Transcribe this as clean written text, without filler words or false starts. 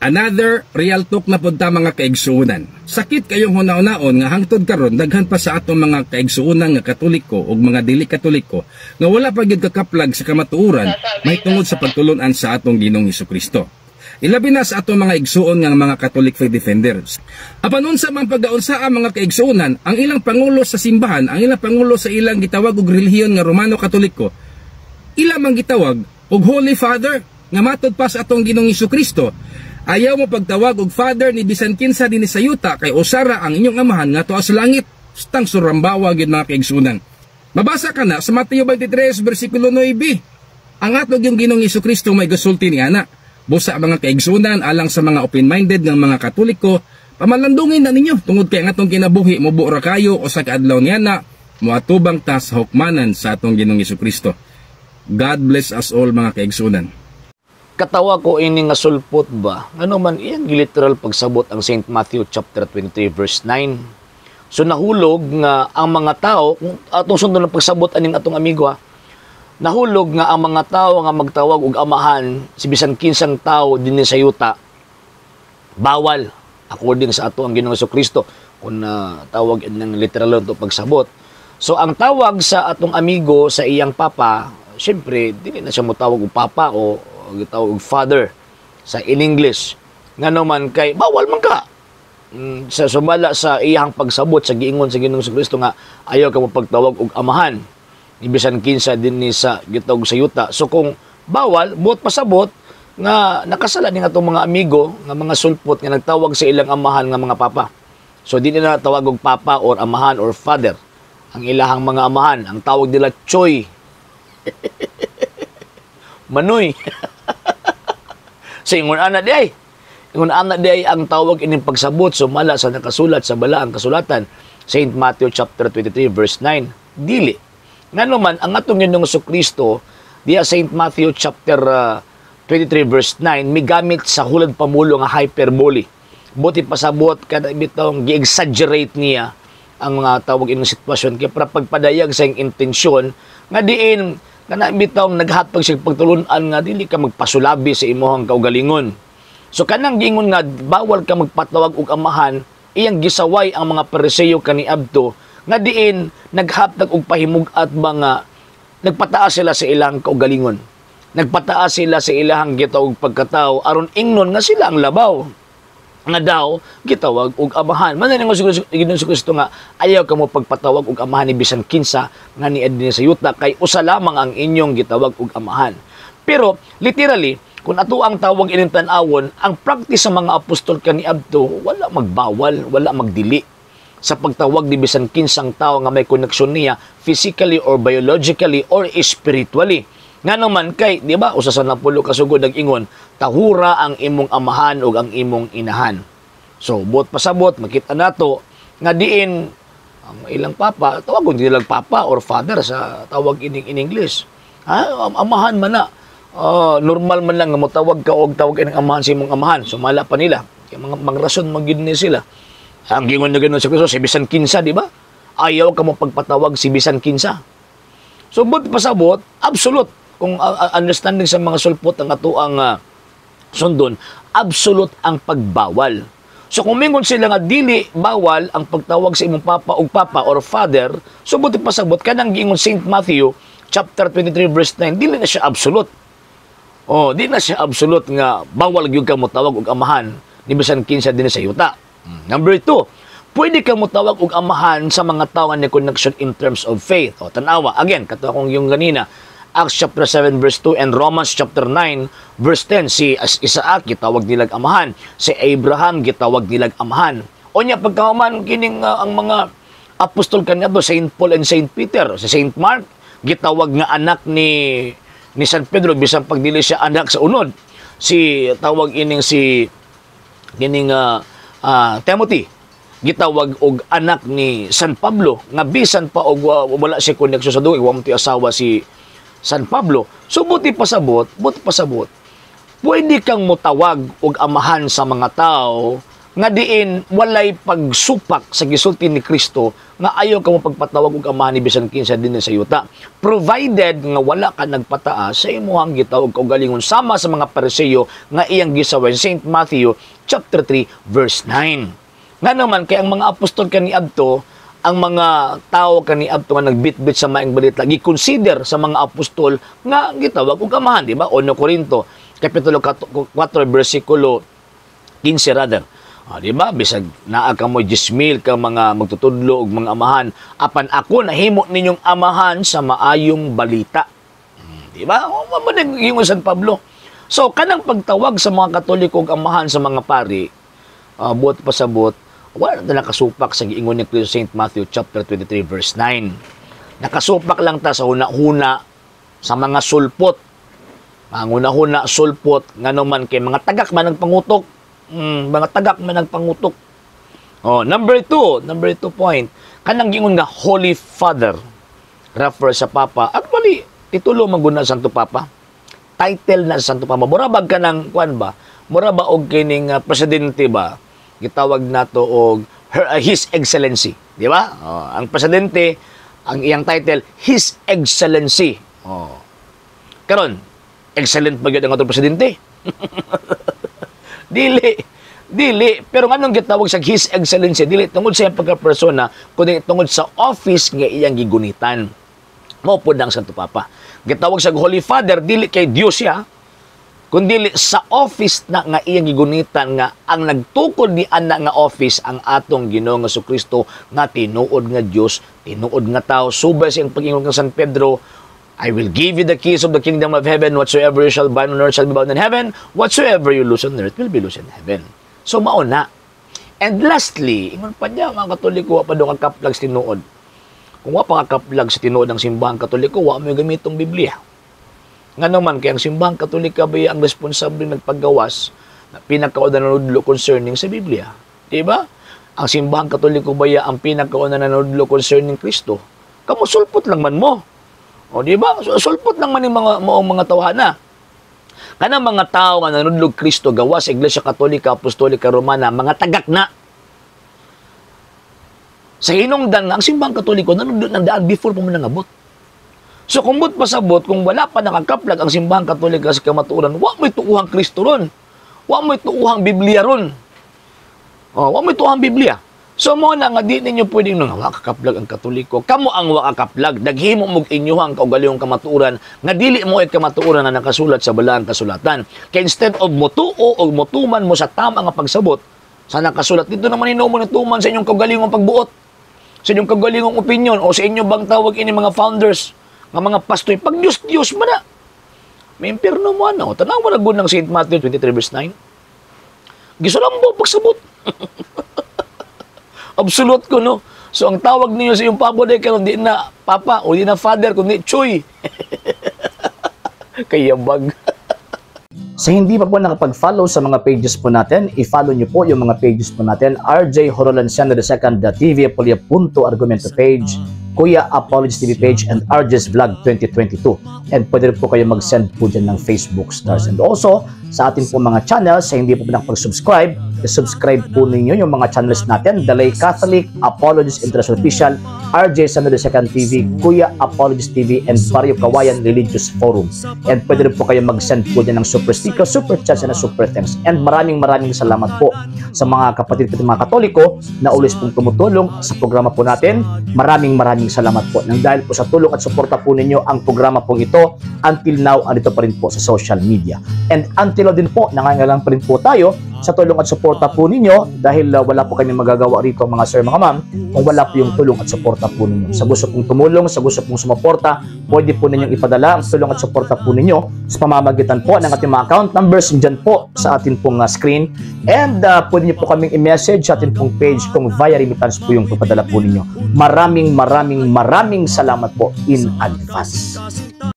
Another real talk na pud ta, mga kaigsuonan. Sakit kayong hunahunaon nga hangtod karon daghan pa sa atong mga kaigsuonan nga Katoliko ug mga dili Katoliko nga wala pa gyud kakaplag sa kamatuoran mahitungod sa pagtulunan sa atong Ginoong Kristo. Ilabi na sa atong mga igsuon nga mga Catholic Faith Defenders. Apan unsa man pagkaunsa, mga kaigsuonan, ang ilang pangulo sa simbahan, ang ilang pangulo sa ilang gitawag og relihiyon nga Romano Katoliko, ila man gitawag og Holy Father nga matod pa sa atong Ginoong Kristo, ayaw mo pagtawag og father ni bisan kinsa dinhi sa yuta kay usara ang inyong amahan nga tuwa sa langit. Stang surambawa gyud, mga kaigsunan. Mabasa ka na sa Mateo 23 versikulo 9. Ang atong yung Ginoong Kristo may gasulti ni ana. Busa, mga kaigsunan, alang sa mga open-minded ng mga Katoliko, pamalandungin na ninyo tungod kay ang atong kinabuhi mubo ra kayo o sa kaadlaw niya na moatubang ta sa hukmanan sa atong Ginoong Kristo. God bless us all, mga kaigsunan. Katawa ko ini nga sulpot ba? Ano man iyang literal pagsabot ang St. Matthew chapter 23 verse 9. So nahulog nga ang mga tao, kung atong sundon ng pagsabot aning atong amigo ha, nahulog nga ang mga tao nga magtawag og amahan si bisan kinsang tao dinhi sa yuta, bawal according sa ato ang Ginoong Kristo kung tawag ng literal to pagsabot. So ang tawag sa atong amigo sa iyang papa, syempre dili na siya motawag og papa o gitawag og father sa in English. Ngano man kay bawal man ka. Sa sumala sa iyang pagsabot sa giingon sa Ginoong Kristo nga ayaw ka mo pagtawag og amahan ni bisan kinsa dinhi sa gitawag sa yuta. So kung bawal, buot pasabot nga nakasala ni atong mga amigo nga mga sulpot nga nagtawag sa ilang amahan nga mga papa. So di nila tawag og papa or amahan or father ang ilahang mga amahan. Ang tawag nila, Choy. Manoy. Sa ingon ana di ay. Ingon ana di ay ang tawag ining pagsabot sumala sa nakasulat sa balaang kasulatan, St. Matthew chapter 23 verse 9. Dili. Ngano man ang atong Ginoong Kristo diya St. Matthew chapter 23 verse 9 migamit sa hulad pamulo nga hyperbole. Buti pasabot kada bitong gi-exaggerate niya ang mga tawag ining sitwasyon kay para pagpadayag sa iyang intensyon nga diin kana bitong naghatag siya pagtulun-an nga dili ka magpasulabi sa imong kaugalingon. So kanang giingon nga bawal ka magpatawag og amahan, iyang gisaway ang mga Pariseo kaniadto nga diin naghatag og pahimug-at mga nagpataas sila sa ilang kaugalingon. Nagpataas sila sa ilang gitawag pagkatao aron ingnon nga sila ang labaw nga daw gitawag og amahan. Man nga Ginoong Kristo nga ayaw ka mo pagpatawag og amahan ni bisan kinsa nga niadto sa yuta kay usa lamang ang inyong gitawag og amahan. Pero literally, kung ato ang tawag ining tan-awon, ang practice sa mga apostol kaniadto, wala magbawal, wala magdili sa pagtawag ni bisan kinsang tao nga may koneksyon niya physically or biologically or spiritually. Nga naman kay, di ba, usa sa napulo ka sugod nag-ingon, "Tahura ang imong amahan ug ang imong inahan." So, buot pasabot, makita nato nga diin ang ilang papa, tawagon nila papa or father sa tawag ining in English. Ha? Amahan man na. Normal man lang nga motawag ka og tawag ining amahan sa imong amahan. Sumala pa nila. Kay mga rason man gyud ni sila. Ang gingon na gano'n sa Kristo, si bisan kinsa, di ba? Ayaw ka mo pagpatawag si bisan kinsa. So, buot pasabot, absolute. Kung understanding sa mga sulpot ang atoang sundon, absolute ang pagbawal. So kung mingon sila nga dili bawal ang pagtawag sa imong papa og papa or father, so buti pasabot kanang giingon St. Matthew chapter 23 verse 9, dili na siya absolute. Oh, di na siya absolute nga bawal gyud ka mo tawag og amahan ni bisan kinsa dinhi sa yuta. Number 2, pwede ka mo tawag og amahan sa mga tawo nga ni connection in terms of faith. O tanawa, again, kato akong yung ganina, Acts chapter 7 verse 2 and Romans chapter 9 verse 10, si Isaac gitawag nilag amahan, si Abraham gitawag nilag amahan. Unya pagkahuman kining ang mga apostol kaniadto, Saint Paul and Saint Peter, si Saint Mark gitawag nga anak ni San Pedro bisan pag dili siya anak sa unod. Si tawag ining si kining Timothy gitawag og anak ni San Pablo nga bisan pa og wala siya connection sa dugo, wa man asawa si San Pablo. So buti pasabot, buti pasabot, pwede kang motawag og amahan sa mga tao Nga diin walay pagsupak sa gisulti ni Kristo nga ayaw ka mo pagpatawag og amahan ni bisan kinsa dinhi sa yuta. Provided nga wala ka nagpataas sa imuhang gitawag kaugalingon sama sa mga Pariseo nga iyang gisaway sa St. Matthew chapter 3 verse 9. Nga naman kay ang mga apostol kaniadto, ang mga tao kaniadto nga nagbitbit sa maayong balita, gi-consider sa mga apostol nga gitawag og amahan, di ba? 1 Corinto kapitulo 4 bersikulo 15 rather. Ah, di ba? Bisag naa ka mo 10,000 ka mga magtutudlo og mga amahan, apan ako nahimo ninyong amahan sa maayong balita. Di ba? O, mao man yung San Pablo. So kanang pagtawag sa mga Katoliko og amahan sa mga pari, buot pasabot, wala na nakasupak sa giingon ni Kristo, St. Matthew chapter 23 verse 9. Nakasupak lang ta sa huna-huna sa mga sulpot. Ang huna-huna sulpot ngano man kay mga tagak man ang pangutok. Mga tagak man ang pangutok. Oh, number two point. Kanang giingon nga Holy Father refer sa Papa. Actually, titulo man gud na Santo Papa. Title na sa Santo Papa. Mura bag kanang kuan ba? Mura ba og kining presidente ba? Gitawag nato og His Excellency, di ba? Oh, ang presidente, ang iyang title His Excellency. Oh. Karon, excellent ba gyud ang atong presidente? Dili. Dili. Pero nganong gitawag sa His Excellency? Dili tungod sa iyang pagka-persona, kundi tungod sa office nga iyang gigunitan. Mao pod ang Santo Papa. Gitawag sa Holy Father, dili kay Dios siya, kundi sa office na nga iyang gigunitan nga ang nagtukod ni ana nga office ang atong Ginoong Kristo nga tinuod nga Dios, tinuod nga tao. Subay sa iyang pag-ingon kang San Pedro, "I will give you the keys of the kingdom of heaven. Whatsoever you shall bind on earth shall be bound in heaven. Whatsoever you loose on earth will be loose in heaven." So, mao na. And lastly, ingon pa niya, mga Katoliko, wa pa daw kakaplag sa tinuod. Kung wa pa kakaplag sa tinuod ng simbahang Katoliko, wa mo gamitong Biblia. Nga naman, kaya ang simbahang Katolika ba ang responsable nagpagawas na pinakauna nanudlo concerning sa Biblia? Di ba? Ang simbahang Katoliko ba ang pinakauna nanudlo concerning Kristo? Kamo sulpot lang man mo. O di ba? Sulpot lang man yung mga maong mga tawhana. Kanang mga tao nga nanudlog Kristo gawas sa Iglesia Katolika Apostolika Romana, mga tagak na. Sa hinungdan nga ang simbahang Katoliko nanudlo ng daan before pa mo nangabot. So kung buot pasabot, kung wala pa nakakaplag ang simbahang Katolika sa kamatuoran, wa mo'y tuuhang Kristo ron. Wa mo'y tuuhang Biblia ron. Oh, wa mo'y tuuhang Biblia. So mo na nga di ninyo pwedeng nga wa kakaplag ang Katoliko. Kamo ang wa kakaplag. Naghimo mog inyuhang kaugalingong kamatuoran nga dili mo ay kamatuoran na nakasulat sa balaang kasulatan. Kay instead of motuo o motuman mo sa tama nga pagsabot sa nakasulat dito naman hinumo tuman sa inyong kaugalingong pagbuot, sa inyong kaugalingong opinion o sa inyo bang tawag ini mga founders nga mga pastoy pag Diyos Diyos man na. May impierno mo ano. Tanaw mo na gud ng St. Matthew 23 verse 9. Gisulambo pagsabot. Absolute ko, no? So, ang tawag niyo sa iyong papa day karon di na papa o di na father, kundi Choy. Kayabag. Sa hindi pa po nakapag-follow sa mga pages po natin, i-follow nyo po yung mga pages po natin. RJ Horolanciano II, TV Apolia Punto Argumento page, Kuya Apologies TV page, and RJ's Vlog 2022. And pwede rin po kayo mag-send po dyan ng Facebook stars. And also, sa atin po mga channels, sa hindi po nakapag-subscribe, i-subscribe po ninyo yung mga channels natin, The Lay Catholic, Apologies International Official, RJ Sano II TV, Kuya Apologies TV, and Barrio Kawayan Religious Forum. And pwede rin po kayo mag-send po dyan ng super sticker, super chats, and super thanks. And maraming maraming salamat po sa mga kapatid ko mga Katoliko na always pong tumutulong sa programa po natin. Maraming maraming salamat po. Nang dahil po sa tulong at suporta po ninyo ang programa pong ito, until now, andito pa rin po sa social media. And until now din po, nangangailangan pa rin po tayo sa tulong at suporta po ninyo dahil wala po kami magagawa rito, mga sir, mga ma'am, kung wala po yung tulong at suporta po ninyo. Sa gusto pong tumulong, sa gusto pong sumuporta, pwede po ninyong ipadala ang tulong at suporta po ninyo sa pamamagitan po ng ating mga account numbers dyan po sa atin pong screen. And pwede niyo po kaming i-message sa atin pong page kung via remittance po yung papadala po ninyo. Maraming maraming maraming salamat po in advance.